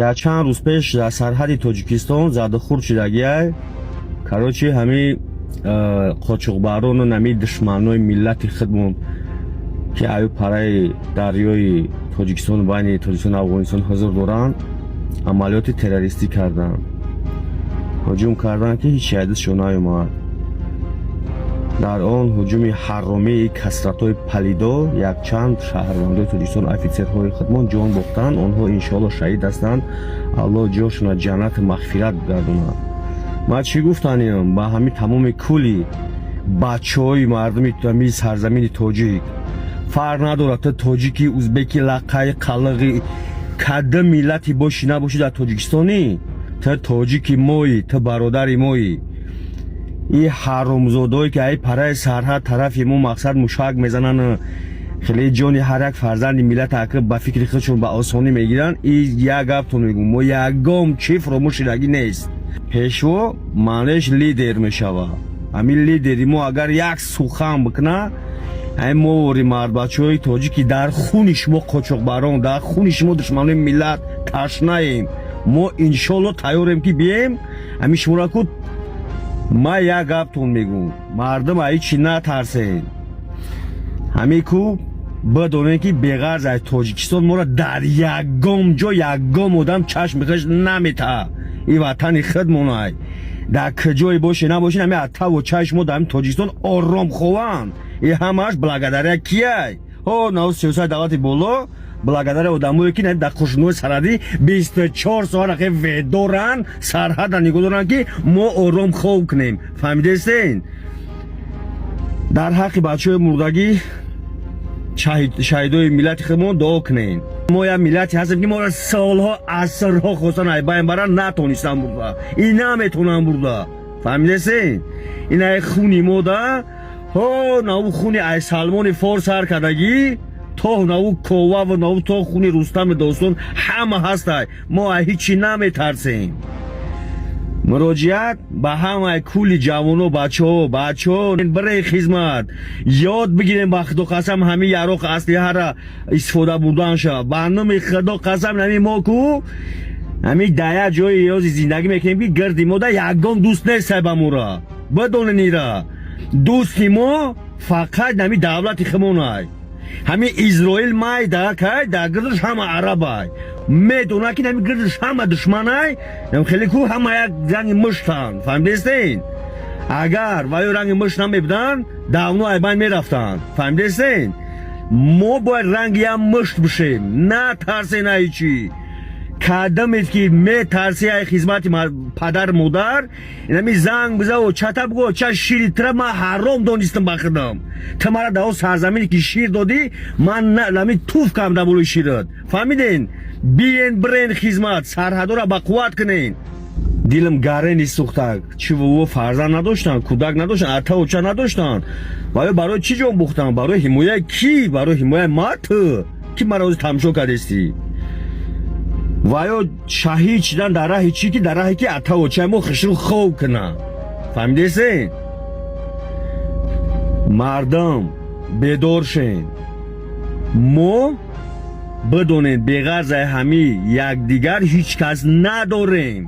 Якчанд рӯз пеш дар сарҳади Тоҷикистон задухӯрд шудагиай. Короче, ҳами қочоқбарону нами душманои миллати худмон, ки аю параи дарёи Тоҷикистон, байни Тоҷикистону Афғонистон ҳузур доранд, амалиёти террористӣ карданд, ҳуҷум карданд, ки ҳеҷ ҳадисшон наёмад. Дар он ҳуҷуми ҳарромии касратҳои палидо якчанд шаҳрвандои Тоҷикистон, офитсерҳои худмон ҷон бохтанд. Онҳо иншоалло шаҳид ҳастанд, Аллоҳ ҷошона ҷаннату мағфират гардонад. Ман чӣ гуфтаниям ба ҳамин тамоми кулли бачаҳои мардуми ҳами сарзамини тоҷик? Фарқ надорад, ту тоҷики, узбеки, лаққаи, қалиғи, кадом миллате бошӣ набошӣ, дар Тоҷикистонӣ ту тоҷики моӣ, ту бародари моӣ. И ҳаромзодое, ки ай параи сарҳад тарафи мо мақсад мушак мезананд, хеле ҷони ҳар як фарзанди миллат ака ба фикри худшон ба осонӣ мегиранд. И як гаптон мегӯм: мо ягон чӣ фуромӯш шудагӣ нест. Пешво маънеш лидер мешавад. Ҳамин лидери мо агар як сухан бикуна, ҳамин мовори мардбачаҳои тоҷики, дар хуни шумо, қочоқбарон, дар хуни шумо, душманои миллат, ташнаем. Мо иншоалло тайёрем, ки бием ҳамин шуморо ку. Ман як гаптон мегӯм: мардум, а ҳичи натарсен. Ҳамин ку бидонем, ки беғарз аз Тоҷикистон моро дар ягон ҷо ягон одам чашми хеш наметаҳад. И ватани худмонай. Дар куҷое боше набошед, ҳамин атаву чашм мо дар ҳамин Тоҷикистон ором хованд. И ҳамааш благодаря кияй? Ҳо, нав сиёсати давлати боло, благодаря одамое, ки дар қушунҳои сарҳадӣ 24 соат ахе ведоранд, сарҳада нигоҳ доранд, ки мо ором хов кунем. Фаҳмидестен? Дар ҳаққи бачаҳои мурдагӣ, шаҳидои миллати худмон дуо кунем. Мо як миллате ҳастем, ки моро солҳо, асрҳо хостан айбайн баран, натонистан бурда и наметонанд бурда. Фаҳмидесен? Ин ай хуни мо да ҳо наву хуни ай Салмони Форс сар кардагӣ то наву Коваву наву то хуни Рустами достон ҳама ҳастай. Мо ай ҳичи наметарсем. Муроҷиат ба ҳамаи кулли ҷавоно: бачаҳо, бачаҳо, бирен хизмат, ёд бигирем, ба Худо қасам, ҳамин яроқ аслиҳара истифода бурдан шава. Ба номи Худо қасам, ҳамин мо ку ҳамин дар як ҷои ёзи зиндагӣ мекунем, ки гирди мо да ягон дӯст нестай. Ба мора бидонен, ира дӯсти мо фақат ҳамин давлати химонай, ҳамин Изроил. Майда кай дар гирдаш ҳама арабай, медонад, ки ҳамин гирдаш ҳама душманай. Хеле ку ҳама як ранги муштанд. Фаҳмидестен? Агар ваё ранги мушт намебуданд, давно айбайн мерафтанд. Фаҳмидестен? Мо бояд ранги як мушт бишем. Натарсен ай чӣ кадамед, ки метарси ай хизмати падар модар. Инами занг биза, чата буго: ча шири тра ман ҳаром донистам ба худам, ту мара дар он сарзамине, ки шир додӣ, ман нами туф кардам дар болои шират. Фаҳмиден? Биен, бирен хизмат, сарҳадора ба қувват кунен. Дилам гарени сӯхтак. Чӣ во фарзанд надоштанд, кӯдак надоштанд, ата оча надоштанд? Ваё барои чӣ ҷон бухтанд? Барои ҳимояи кӣ? Барои ҳимояи ма, ту ки маро ҳозир тамошо кардестӣ? Ва ё шаҳид шидан дар раҳи чӣ? Ки дар раҳе ки ата очаи мо хушрӯ хов кунанд. Фаҳмидесен? Мардум, бедор шен. Мо бидонед, беғарзаи ҳамӣ якдигар ҳеҷ кас надорем.